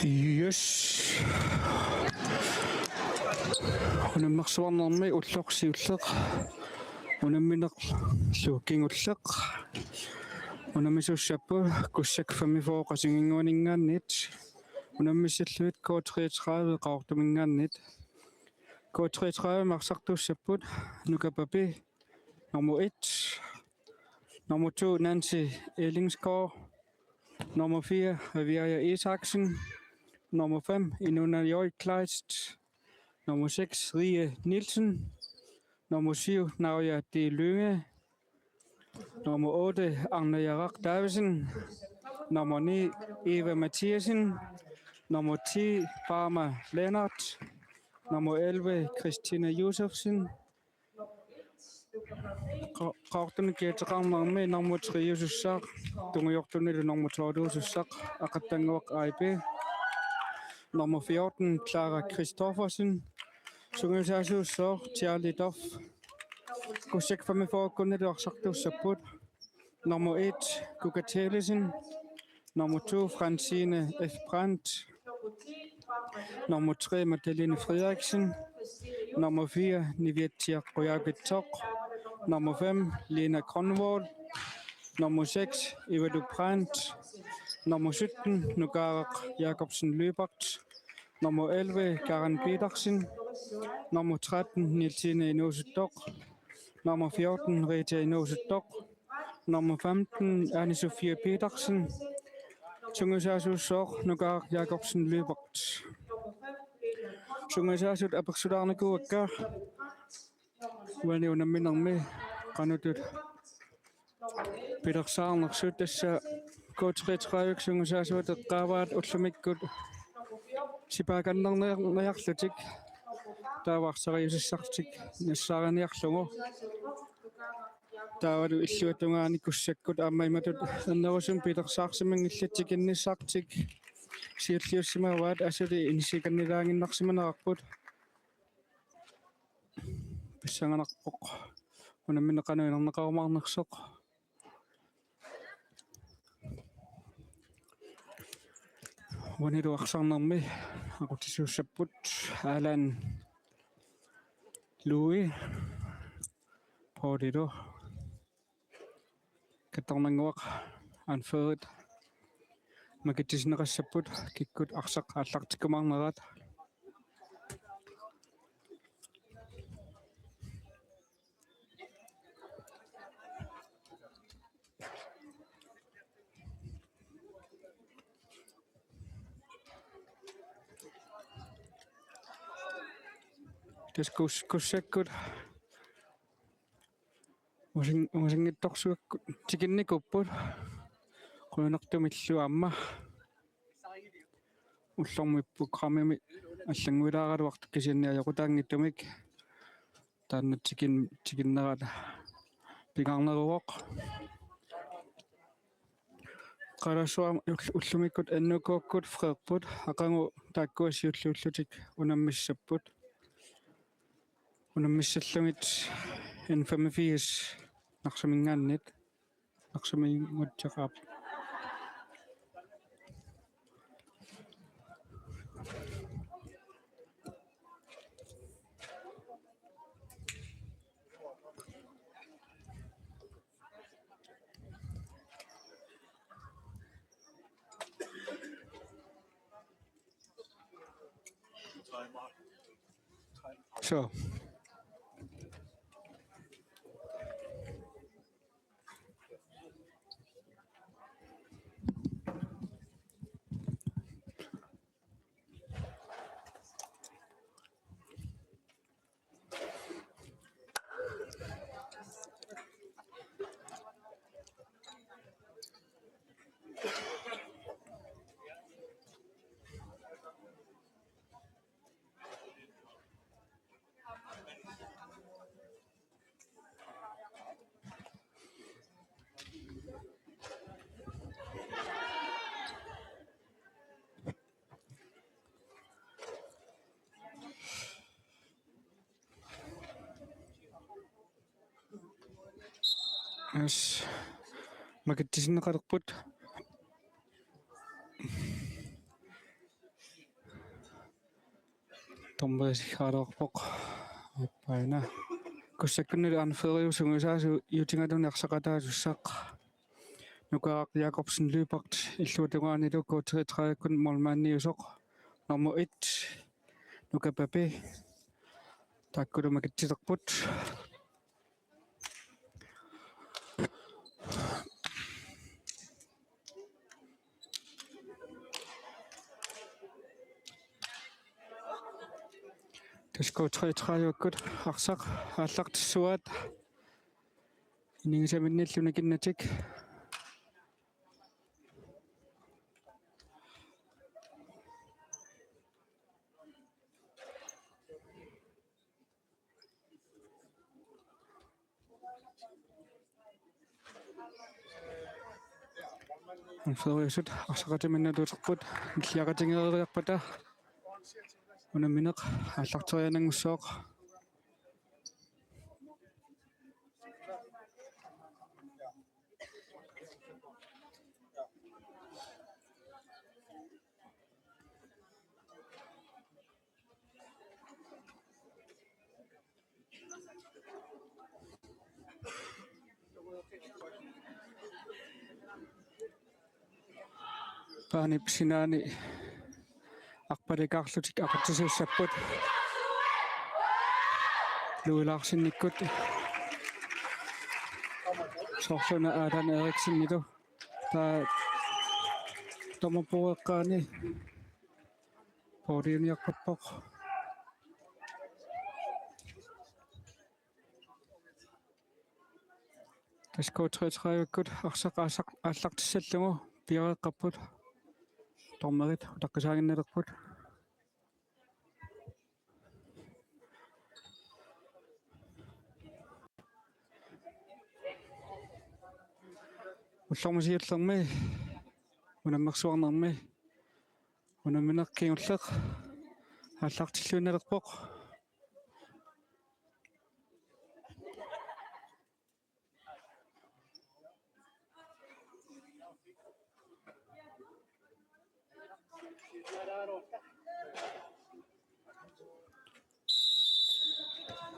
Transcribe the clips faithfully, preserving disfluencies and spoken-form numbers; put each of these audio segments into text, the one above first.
Yes. Unammersuarnermi ulloq siulleq unamminerlu kingulleq unammisuussapput Kussak femogfyrre Qasuginnguaninngaanniit, unammissallugit K treogtredive Qaqortuminngaanniit. K treogtredive arsartuussapput Nuka Papi, nummer et. Nummer to, Nancy Ellingsgaard. Nummer fire, Aviaja Isaksen. Nummer fem, Inuna Joy Kleist. Nummer seks, Rie Nielsen. Nummer syv, Naja D. Lynge. Nummer otte, Agne Jarak Davidsen. Nummer ni, Eva Mathiasen. Nummer ti, Parma Lennart. Nummer elleve, Christina Josefsen. Qa-, Qaqortumi kiateqarnermi nummer tre-usussaaq, tungujortunilu nummer to-usussaaq, Aqattannguaq A I B. Nummer fjorten, Clara Christoffersen. Sungiusaasussooq Charlie Duff. Kussak femogfyrrekkunnilu arsartuussapput. Nummer et, Kuka Tellesen. Nummer to, Francine F. Brandt. Nummer tre, Magdalene Frederiksen. Nummer fire, Niviatsia Qujaukitsoq. Nummer fem, Lena Grønvold. Nummer seks, Eva Brandt. Nummer sytten, Nukaaraq Jakobsen Lyberth. Nummer elleve, Karen Petersen. Nummer tretten, Nielsine Inuusuttoq. Nummer fjorten, Rita Inuusuttoq. Nummer femten, Anne Sofie Petersen. Sungiusaasussooq Nukaaraq Jakobsen Lyberth. Sungiusaasut apersulaarnikuuakka uani unamminermi qanoq pilersaarnersut. Tassa K treogtredive sungiusaasuata eqqaavaat ullumikkut sipaakannarniarlutik taava arsariussisartik nassaariniarlugu. Taavalu illuatungaani Kussakkut aamma imatut annerusumik pilersaarsimanngillat, tikinnissartik siulliussimavaat, asuli inissiikannilaaginnarsimanerarput. Pissanganarpoq unammineq qanoq inerneqarumaarnersoq. Uanilu arsarnermi aqutsisuussapput Alan, Louis, Paulilu. Kattarnannguaq anførerit makitsisinneqassapput kikkut arsaq aallartikkumaarnerat. Tassa Kus-, Kussakkut usin-, usinngitsorsuakkut tikinnikuupput. Qujanartumillu aamma ullormi programmimi allannguilaaraluartut kisianni ajoqutaanngitsumik taanna tikin-, tikinnerat pingaarneruvoq. Qalasuam ull-, ullumikkut N K-kkut freerput, aqagu taakkua siulliullutik unammissapput. Unammissallugit N femogfirs Narsaminngaanniit, Narsaminngutsiaq aap. So. As, makitsisinneqalerput. Dommerit isikkoqalerpoq. Aappaana. Kussakkunnilu Arne Frederik sungiusaasoq uutigalugu arsaqataasussaq. Nukaaraq Jakobsen Lyberth illuatungaanilu K treogtredive-kkut målmandiusoq. Nummer et, Nuka Pape. Taakkulu makitsilerput. Tassa K treogtredive-kkut arsaq aallartissuaat. Inigisaminnillu nikinnatik. Arne Frederiksut arsaqatiminut uterput, nilliaqatigeeriarpata unammineq aallarteriananngussaaq. Baanip sinaani arpalikaarlutik aqutsisuussapput. Louis Larsennikkut. Soorlu una Allan Eriksenilu. Taava dommerpugut eqqaani. Pooriuniarpappoq. Tassa K treogtredive-kkut arsaq aasaq aallartissallugu piareeqqapput. Dommerit utaqqisaaginnalerput. Ullormi siullermi unammersuarnermi unammineq kingulleq aallartilluinnalerpoq.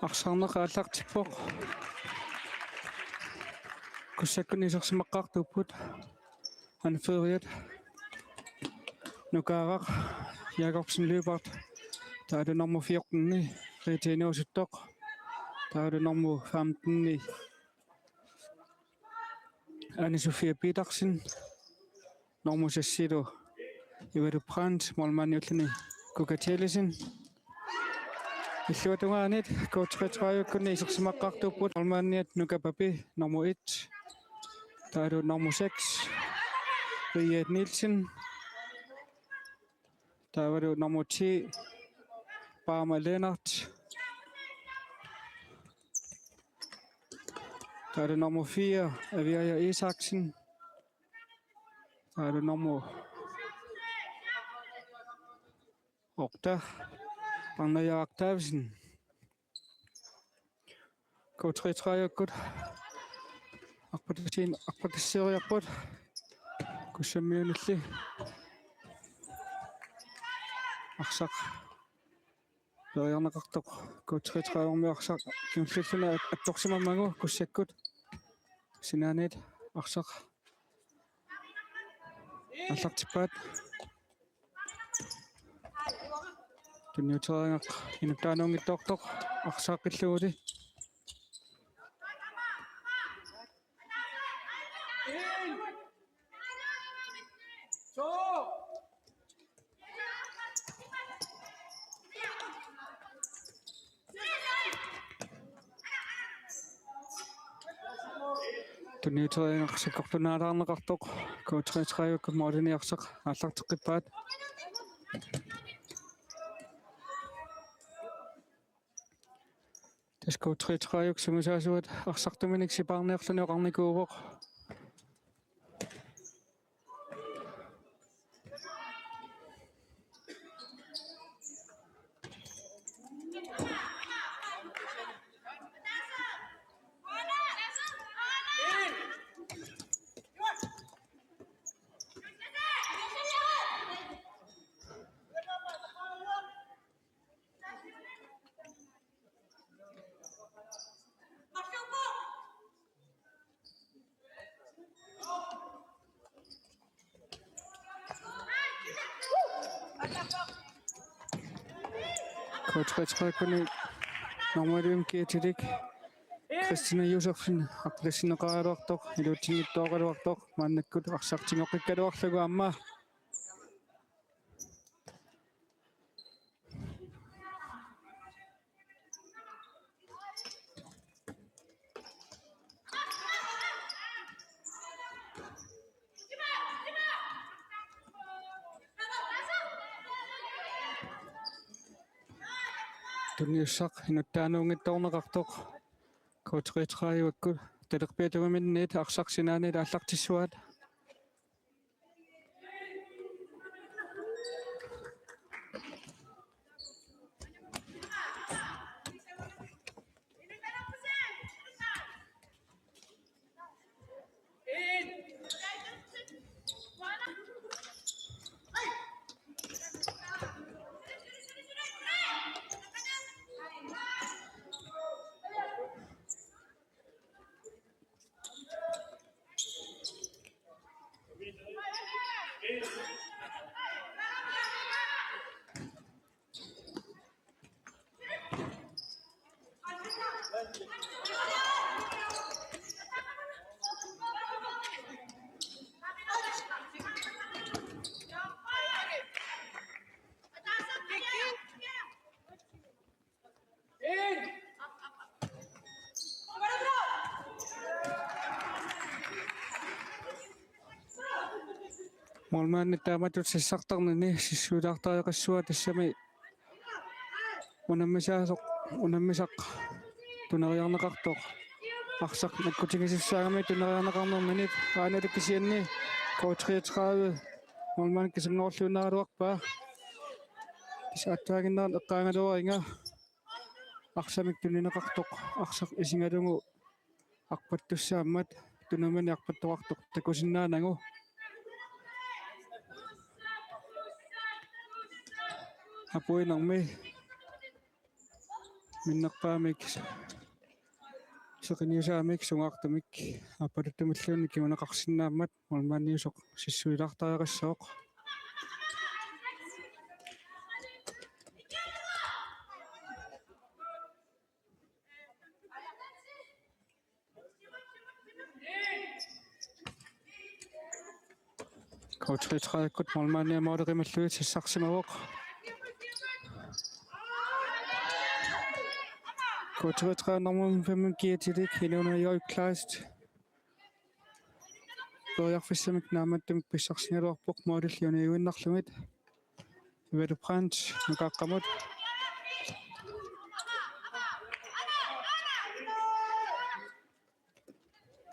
Arsarneq aallartippoq. Kussakkunni isersimaqqaartuupput. Arne Frederiksut. Nukaaraq Jakobsen Lyberth. Taavalu nummer fjorten-i Rita Inuusuttoq. Taavalu nummer femten-i Anne Sofie Petersen. Nummer seks-ilu Ivalu Brandt, målmandiulluni Kuka Thielesen. Illuatungaanit K treogtredive-kkunni isersimaqqaartuupput, målmandiat Nuka Pape, nummer et. Taavalu nummer seks, Riet Nielsen. Taavalu nummer ti, Parma Lennert. Taavalu nummer fire, Aviaja Isaksen. Taavalu nummer otte, Arnaja Davidsen. K treogtredive-kkut arpatassiin-, arpatassioriarput. Kussammiunilli arsaq periarneqartoq. K treogtredive-mi arsaq kingulliulluni at-, attorsimammagu Kussakkut sinaaniit arsaq aallartippaat. Tunniuteriaraq inuttaanuunngitsoortoq arsaaqqilluguli. Tunniuteriaraq sakkortunaalaarneqartoq K treogtredive-kkut målini arsaq aallarteqqippaat. Tassa K treogtredive-kkut sungiusaasuat arsartuminik sipaarniarluni oqarnikuuvoq. K treogtredive-kuni nummer elleve G T-lik Christina Josefsen aqqutissineqaraluartoq, iluatsinngitsoorluartoq, maannakkut arsaq tigoqqikkaluarlugu aamma. Tunniussaq inuttaanuunngitsoorneqartoq K treogtredive-kkut talerpiatungaminniit arsaq sinaaniit aallartissuaat. Målmandip taamatut sassartarnini sissuilaartariaqassuaq, tassami unammisaasoq, unammisaq tuneriarneqartoq. Arsaq nakkutigisussaagami tuneriarneqarnermini, aana kisianni K treogtredive målmand kisanngoorluinnaraluarpaa. Kisianni aatsaannguaq eqqaagaluariga arsamik tunineqartoq arsaq isigalugu arpattussaammat tunumani arpattoqartoq takusinnaanagu. Apuinermi minnerpaamik seqinniusaamik sungaartumik aappaluttumilluunniit kinguneqarsinnaammat målmandiusoq sissuilaartariaqassooq. K treogtredive-kkut målmandia måli qimallugit sassarsimavoq. K treogtredive nummer fem G T-lik Ilona Joy Kleist periarfissamik naammattumik pissarsigaluarpoq målilli uniuinnarlugit. Ivette Brandt nukaaqqamut.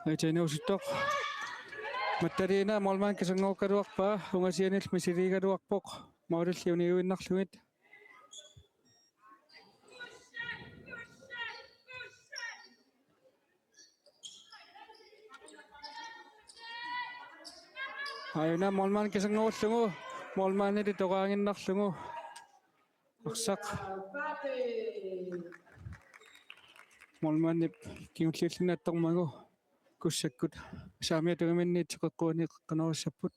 Rita inuusuttoq. Magdalena målmand kisanngoorluarpaa, ungasianilu misiliigaluarpoq målilli uniuinnarlugit. Aajuna målmand kisanngoorlugu, målmandili toqaaginnarlugu. Arsaq målmandip kingulliulluni attormagu Kussakkut saamiata tungaminniit teqeqquani qeqqanorissapput.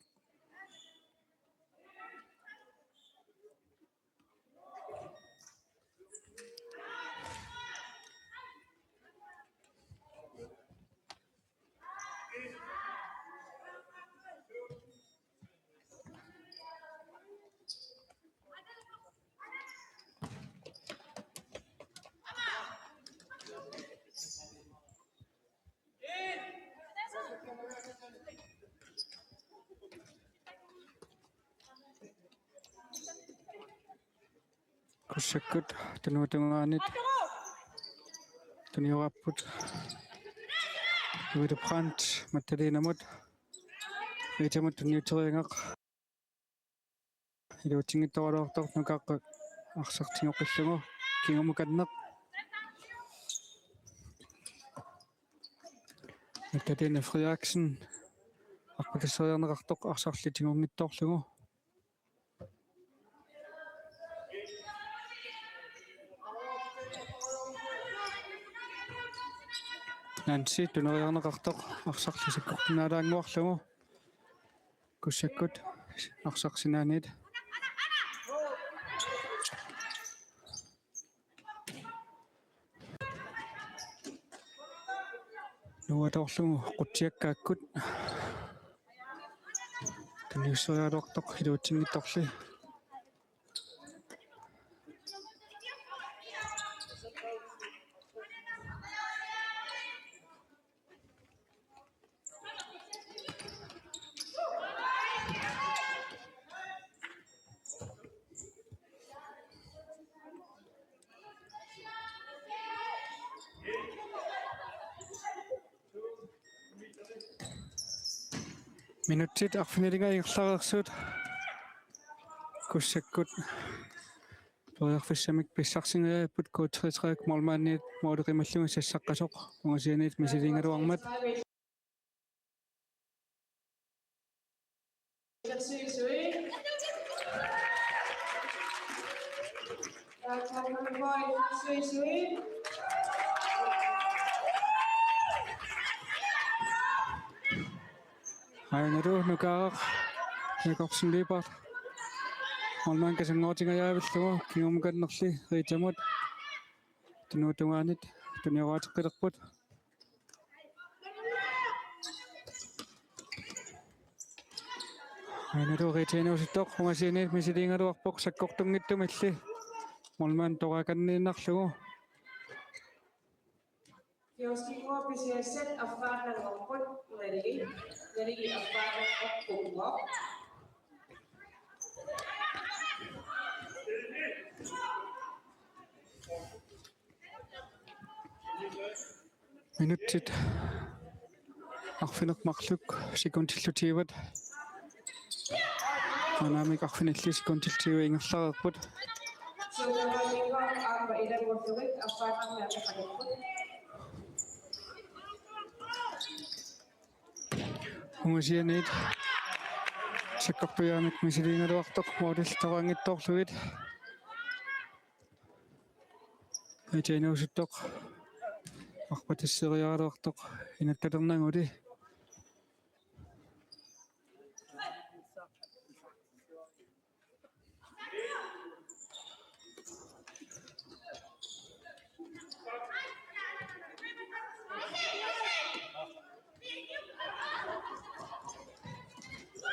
Kussakkut tunuata tungaanit tunioraapput. Ivette Brandt Magdalenamut. Ritamut tunniuteriagaq. Iluatsinngitsoorluartoq nukaaqqap arsaq tigoqqillugu kingumukanneq. Magdalena Frederiksen arpatisseriarneqartoq arsarli tigunngitsoorlugu. Nancy tuneriarneqartoq arsarli sakkortunaalaannguarlugu. Kussakkut arsaq sinaaniit. Uatorlugu Qutsiakkaakkut. Tunniusseriaraluartoq iluatsinngitsorli. Minutsit arfinilinga ingerlareersut. Kugsakkut periarfissamik pissarsingajapput, K treogtredive målmandiat måli qimallugu sassaqqasoq ungasianiit misiliigaluarmat. Aajuna Nukaaraq Jakobsen Lyberth. Målmand kasanngoortingajavillugu kingumukannerli Riitamut. Tunuup tungaanit tunioraateqqilerput. Aajuna Riitamut inuusuttoq ungasianiit misiliigaluarpoq sakkortunngitsumilli. Målmand toqaakanniinnarlugu. Fjorten B C Z affaannanngorput, Nalili, Nalili affaannanngorpunngooq. Minutsit arfineq-marluk sekundillu tyve. Aanaamik arfinillit sekundillu tyve ingerlareerput. Ungasianiit sakkortujaamik misiliigaluartoq målillit toqaanngitsoorlugit. Riitamut inuusuttoq arpatasseriaraluartoq inuttulernaguli.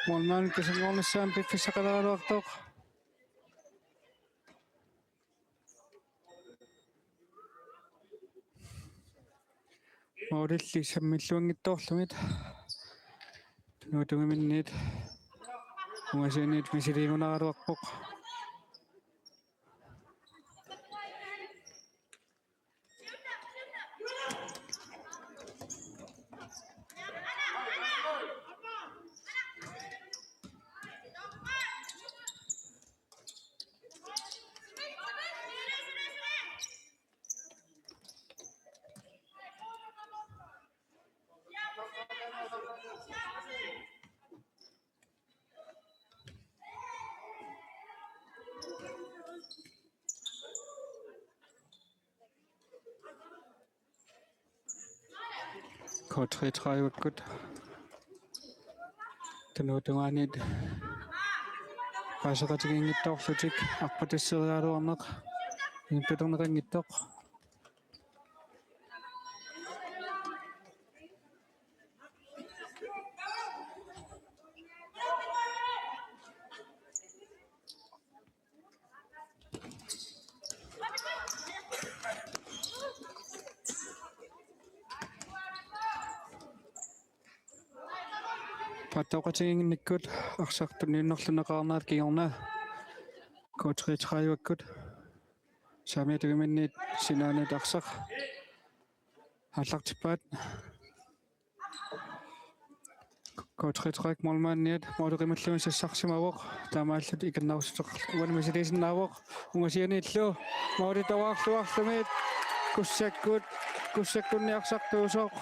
Målmand kasanngoornissaanut piffissaqalaaraluartoq. Målillit sammilluanngitsoorlugit. Tunuup tungaaniit ungasianiit misiliigunaraluarpoq. K treogtredive-kkut tunuup tungaaniit paaseqatigiinngitsoorlutik arpatasseriaraluarneq inuttulernanngitsoq. Paatsoqatigiinnikkut arsaq tunniunnerlunneqarnera kingorna K treogtredive-kkut saamiata tungaaniit sinaaniit arsaq aallartippaat. K treogtredive målmandiat måli qimallugu sassarsimavoq. Taamaalillutik ikinnerussuteqarluni uani misiliisinnaavoq. Ungasianiillu måli toqqaarluarluni Kugsakkut, Kugsakkunni arsartuusoq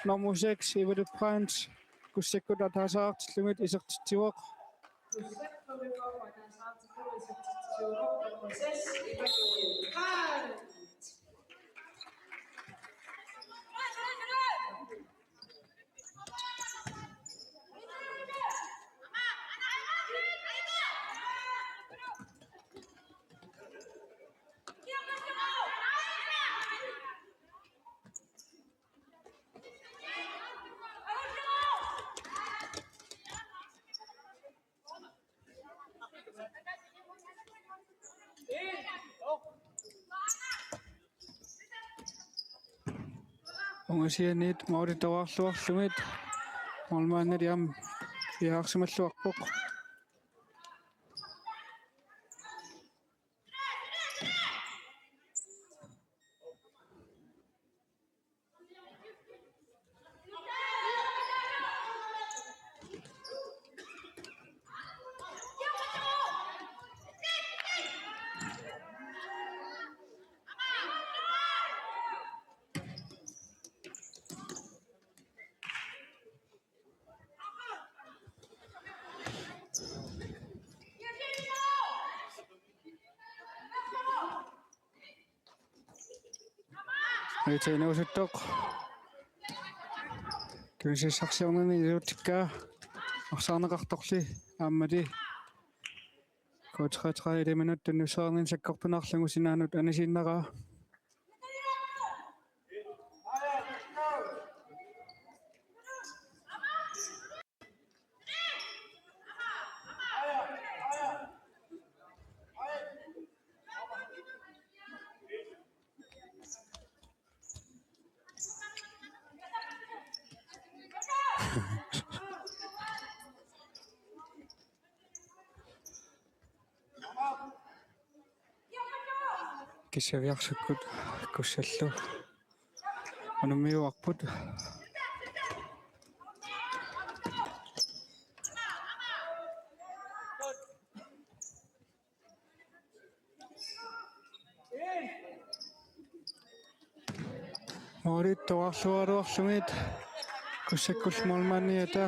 nummer seks, Ivalu Brandt, Kugsakkut ataaseqartillugit isertitsivoq. Ungasianiit måli toqqarluarlugit målmandili aamma piareersimalluarpoq. Aita inuusuttoq. Tunisissarsiornini iluutsikkaa arsaarneqartorli aammali. K treogtredive minutsit tunniussaarnini sakkortunaarlugu sinaanut anisiinnaraa. Kissaviarsukkut Kussallu unammiuarput. Måli toqqarluaraluarlugit Kussakkullu målmandiata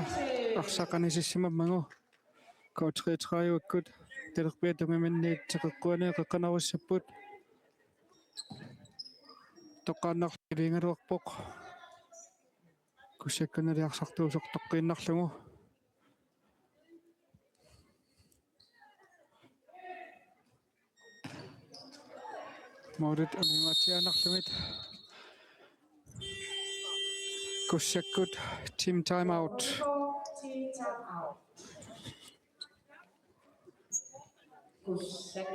arsaq anisissimammagu. K treogtredive-kkut talerpiata tunngaminniit teqeqquani qeqqanorissapput. Toqqaannarlugu iliugaluarpoq. Kussakkunnali arsartuusoq toqqiinnarlugu. Målit unammiatsiaannarlugit. Kussakkut team timeout. Kussak.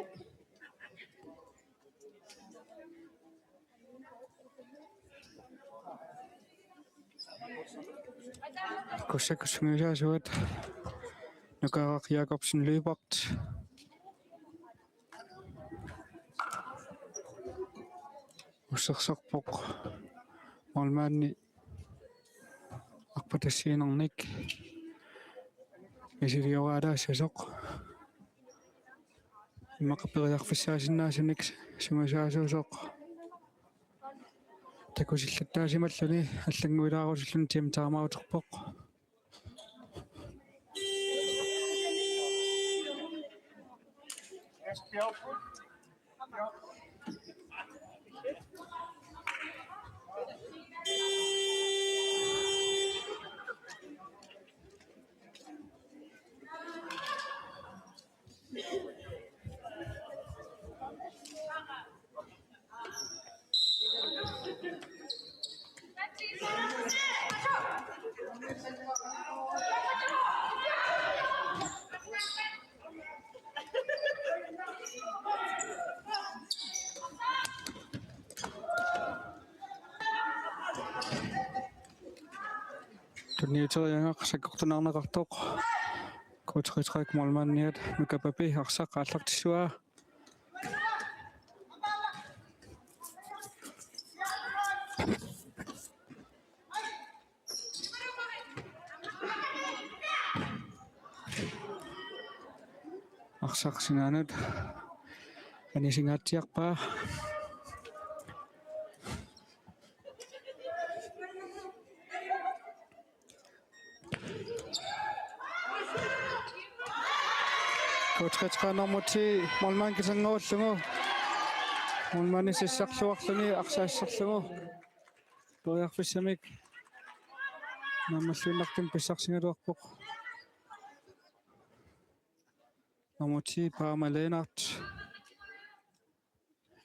Kussakkut sungiusaasuat Nukaaraq Jakobsen Lyberth. Ussersorpoq målmandi arpatassiinernik misilioraalaassasoq. Immaqa periarfissaasinnaasunik sungiusaasuusoq. Takusillattaasimalluni allannguilaarusulluni team timeouterpoq. Tunniuteriagaq sakkortunaarneqartoq. K treogtredive målmandiat Nuka Papi arsaq aallartissuaa. Arsaq sinaanut anisingaatsiarpaa. K treogtredive nummer ti, målmand kisanngoorlugu. Målmandi sissarluarluni, arsaq sissarlugu. Periarfissamik naammalluinnartumik pissarsigaluarpoq. Nummer ti, Paama Lennert.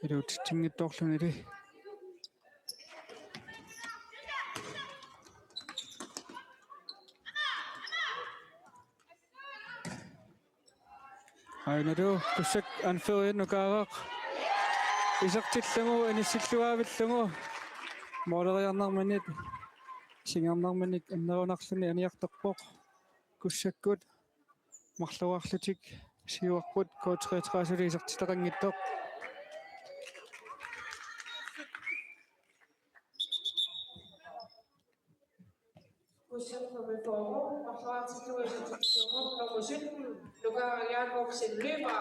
Iluutsitsinngitsoorlunili. Aajuna Kussak anføreri Nukaaraq isertillugu inissilluaavillugu. Måleriarnerminit singernarminik annerunarluni aniartorpoq. Kugsakkut marluarlutik siuarput, K treogtredive isertitaqanngitsoq. Kugsak nummer fjorten, og så til nummer sytten, Luca Jacobsen, løber.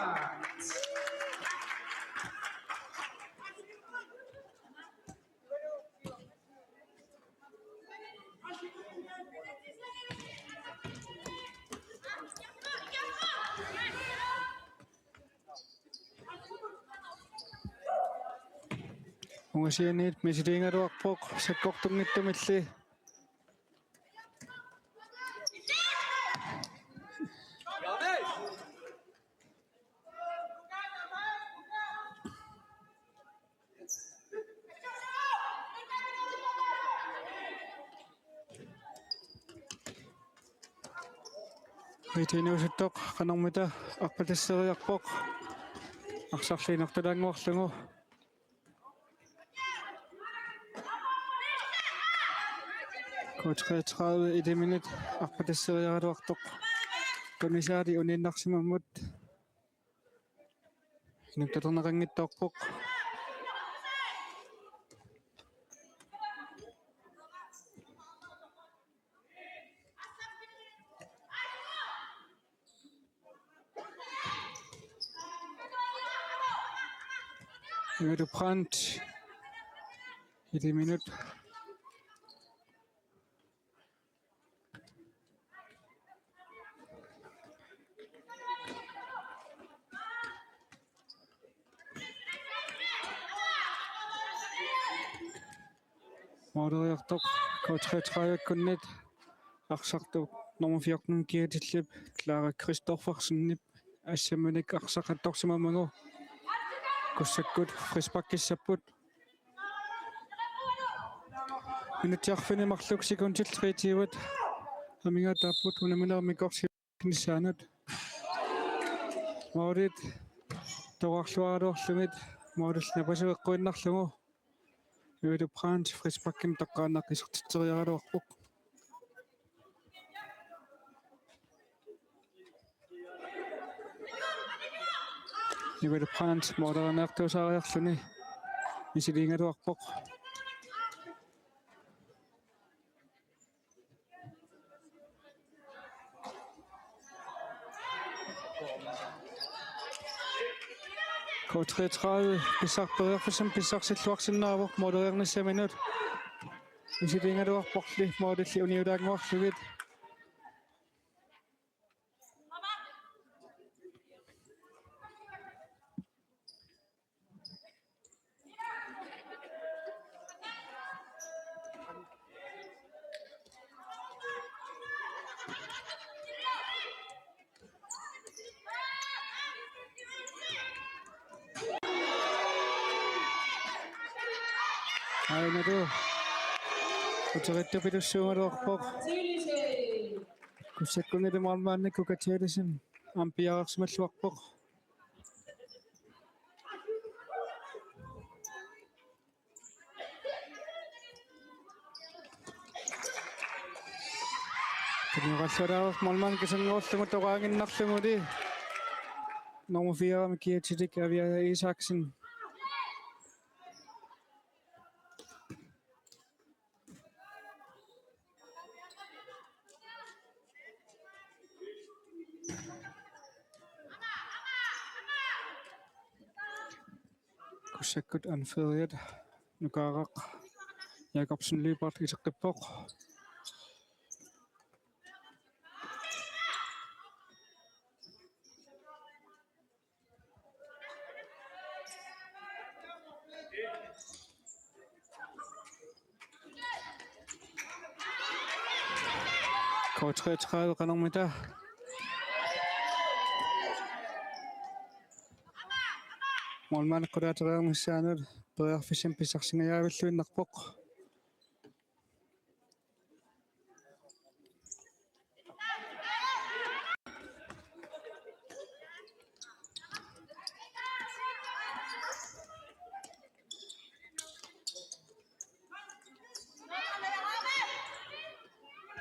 Ungasianiit misiliigaluarpoq sakkortunngitsumilli. Ritiinuusuttoq qanormita arpatasseriarpoq. Arsarli inortalaannguarlugu. K treogtredive iliminit arpatasseriaraluartoq. Tunisaali uniinnarsimammut inuttalerneqanngitsoorpoq. Jytte Brandt. Iliminut. Måleriartoq K treogtredive-kkunnit arsartup nummer fjorten kiatillip Clara Christoffersenip assamminik arsaq attorsimammagu. Kugsakkut frisparkissapput. Minutsit arfineq-marluk sekundit treogtyve amigaapput unamminermik orsi- nissaanut. Målit toqqarluaraluarlugit målillu napasuk eqquinnarlugu. Jytte Brandt frisparkinik toqqaannaq isertitseriaraluarpoq. Jytte Brandt måleriarniartuusaariarluni misiliigaluarpoq. K treogtredive pissar-, periarfissamik pissarsilluarsinnaavoq måleriarnissaminut. Misiliigaluarporli målilli uniulaannguarlugit. Aajuna uteriitsupilussuugaluarpoq. Kugsakkunnilu målmandikkut Kathelisen aamma piareersimalluarpoq. Tunniuqallarlugu målmand kisanngoorlugu toqaaginnarluguli nummer fire-mik kiatilik Aviaja Isaksen. Kugsakkut anføreriat Nukaaraq Jakobsen Lyberth iseqqippoq. K treogtredive qanormita. Målmand qulaateriarnissaanut periarfissamik pissarsingajaavilluinnarpoq.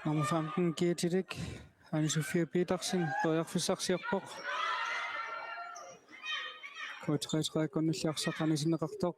Nummer femten, Gietilik, Anne Sofie Petersen, periarfissarsiorpoq. K treogtredive-kkullu arsaq anisinneqartoq.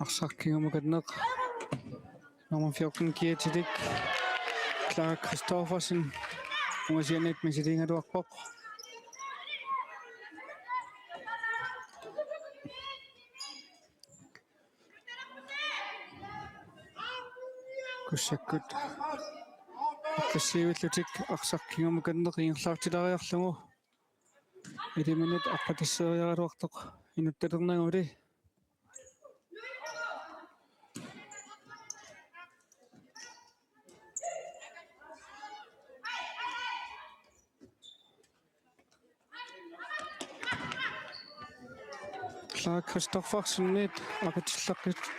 Arsaq kingukanneq. Nummer fjorten, Gietilik, Clara Christoffersen, ungasianiit misiliigaluarpoq. Kussakkut qissiivillutik arsaq kingukanneq ingerlaartilaariarlugu. Iliminut arpatasseriaraluartoq inuttalernagu uli. Clara Christoffersenit aqitillaqqit-,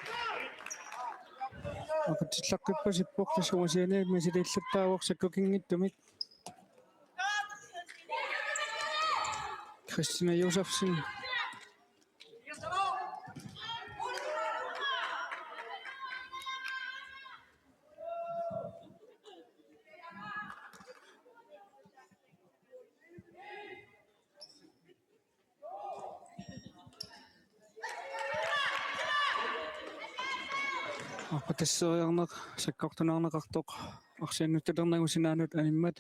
aqitillaqqippasippoq tassa ungasianiit misiliilluttaavoq sakkukinngitsumik. Christina Josefsen. Arpatasseriarneq sakkortunaarneqartoq arsaq inuttalernagu sinaanut animmat.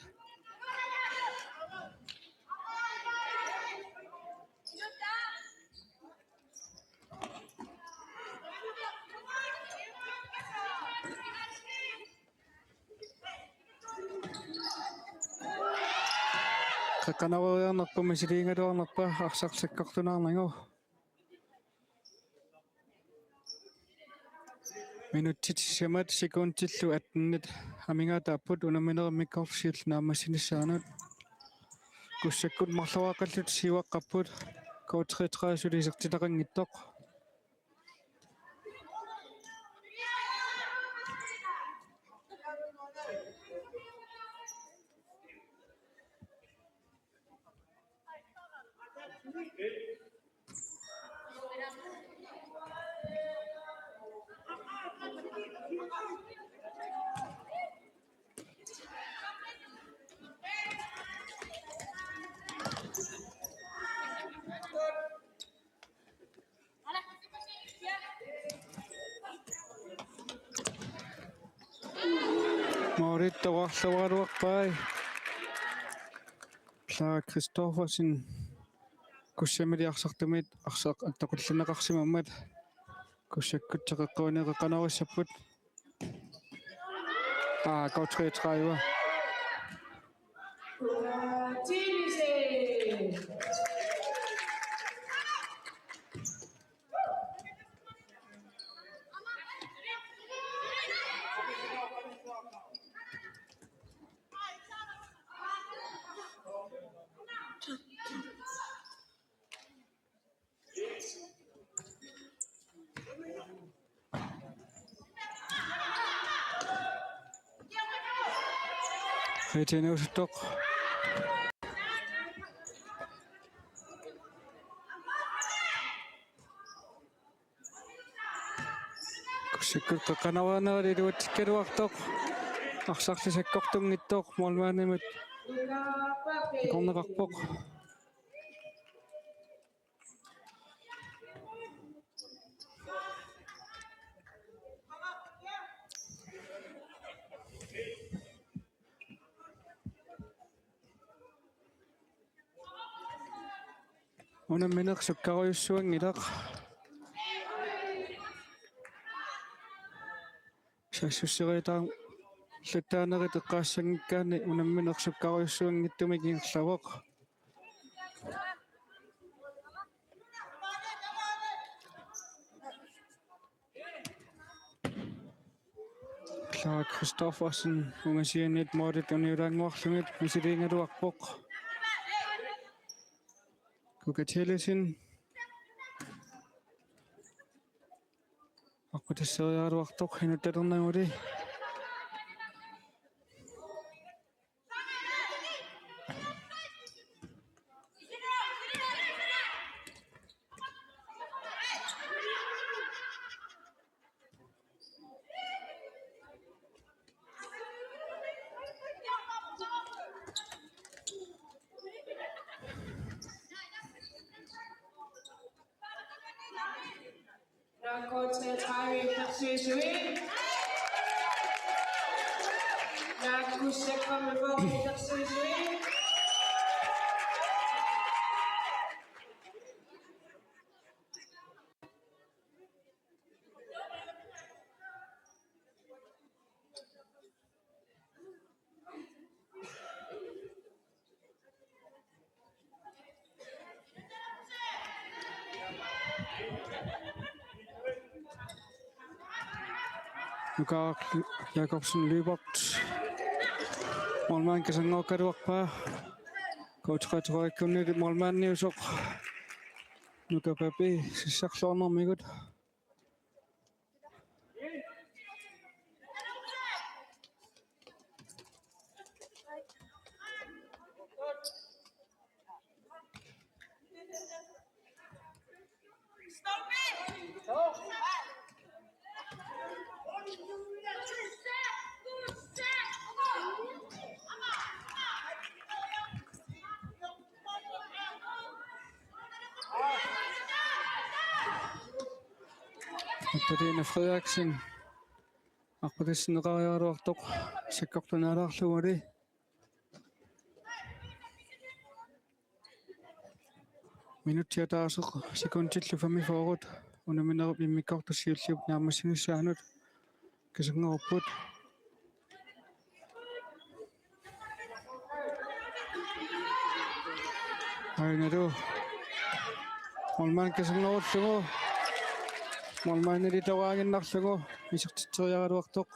Qeqqanooriarnerput misiliigaluarnerpa arsaq sakkortunaarnagu. Minutsit sisamat sekundillu attenit amigaataapput unamminerup immikkoortup siulleq naammassinissaanut. Kussakkut marloriaqqallutik siuaqqapput K treogtredive suli isertitaqanngitsoq. Moorit toqqarluaraluarpai. Clara Christoffersen kussamili arsartumit arsaq attoqqilliunneqarsimammat kussakkut teqeqquini qeqqanoorissapput. Aa, K treogtredive. Qitinuusuttoq. Kussakkut qeqqanooraanera iluatsikkaluartoq. Arsarli sakkortunngitsoq målmandimut akorneqarpoq. Unammineq sukkarujussuanngilaq. Saassusseriataarluttaanerit eqqaassanngikkaanni unammineq sukkarujussuanngitsumik ingerlavoq. Clara Christoffersen ungasianiit målit uniulaannguarlugit misiliigaluarpoq. Kuka Tellesen. Aqqutisseriaraluartoq inuttaqalernaguli. Nummer treogtredive, F C S U E. Markus Sækkermøller, F C S U E. Nuka Jakobsen Lyberth. Målmand kaserngorugaluarpaa. Coach Qatorikkunni målmandiusoq. Nuka Papi sissarluarnermigut. Katarina Frederiksen. Aqqutissinneqariaraluartoq sakkortunaalaarluguli. Minutsit ataaseq sekundillu femogfyrre unamminerup immikkoortup siulliup naammassinissaanut kaserngorupput. Ainalu. Målmand kaserngoruullugu. Målmandili toqaaginnarlugu isertitseriaraluartoq.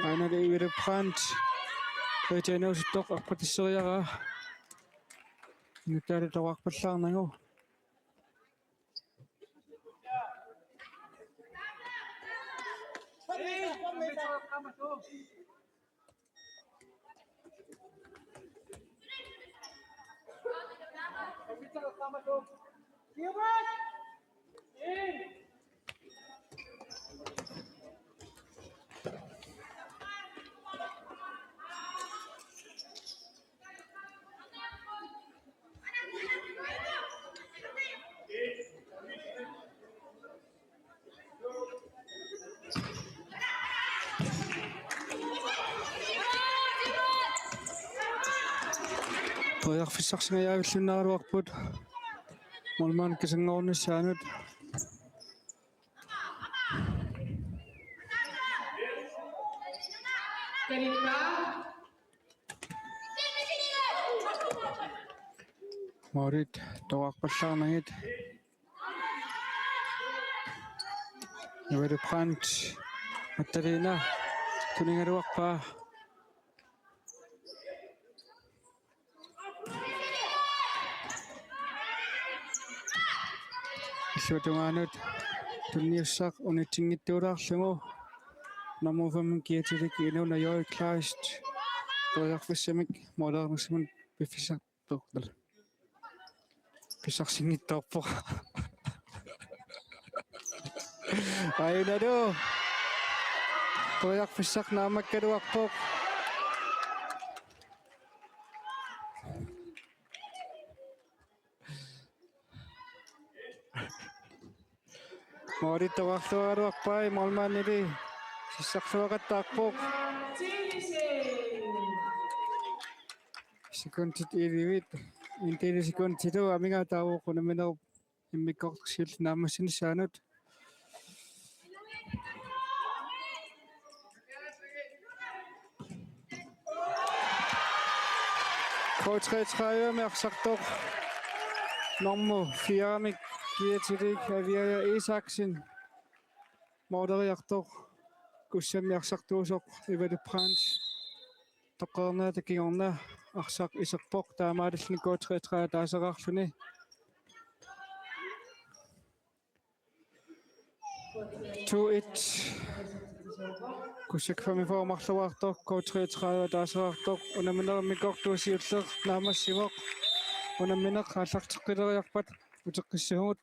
Ainalu Ivilu Brandt. Rita Inuusuttoq aqqutisseriaraa. Inuttaali toqarpallaarnagu. Periarfissarsingajavilluinnaraluarput. Målmand kaserngorunissaanut. Målit toqarpallaarnagit. Ivilu Brandt. Katarina. Tunigaluarpaa. Illuatungaanut tunniussaq unitsinngitsuulaarlugu. Nummer fem, Kiatilik Inuna Joy Kleist. Periarfissamik målernissamut piffissaq. Tuukkal. Pissarsinngitsoorpoq. Ainalu. Periarfissaq naammakkaluarpoq. Målit toqarluaraluarpai, målmandili sissarluaqattaarpoq. Sekundit elleve, en del sekundit amigaataavoq unamminerup immikkoortup siulliup naammassinissaanut. K treogtredive-mi arsartoq nummer fire-mik Kiatili Aviaja Isaksen. Måleriartoq Kussammi arsartuusoq Ivali Brandt. Toqqarniata kingorna arsaq iserpoq, taamaalilluni K treogtredive taaseraarluni. To et. Kussak femogfyrre marluartoq, K treogtredive taaseraartoq, unamminermik Kortuusi ulleq naammassivoq. Unammineq aallarteqqileriarpat uteqqissaagut.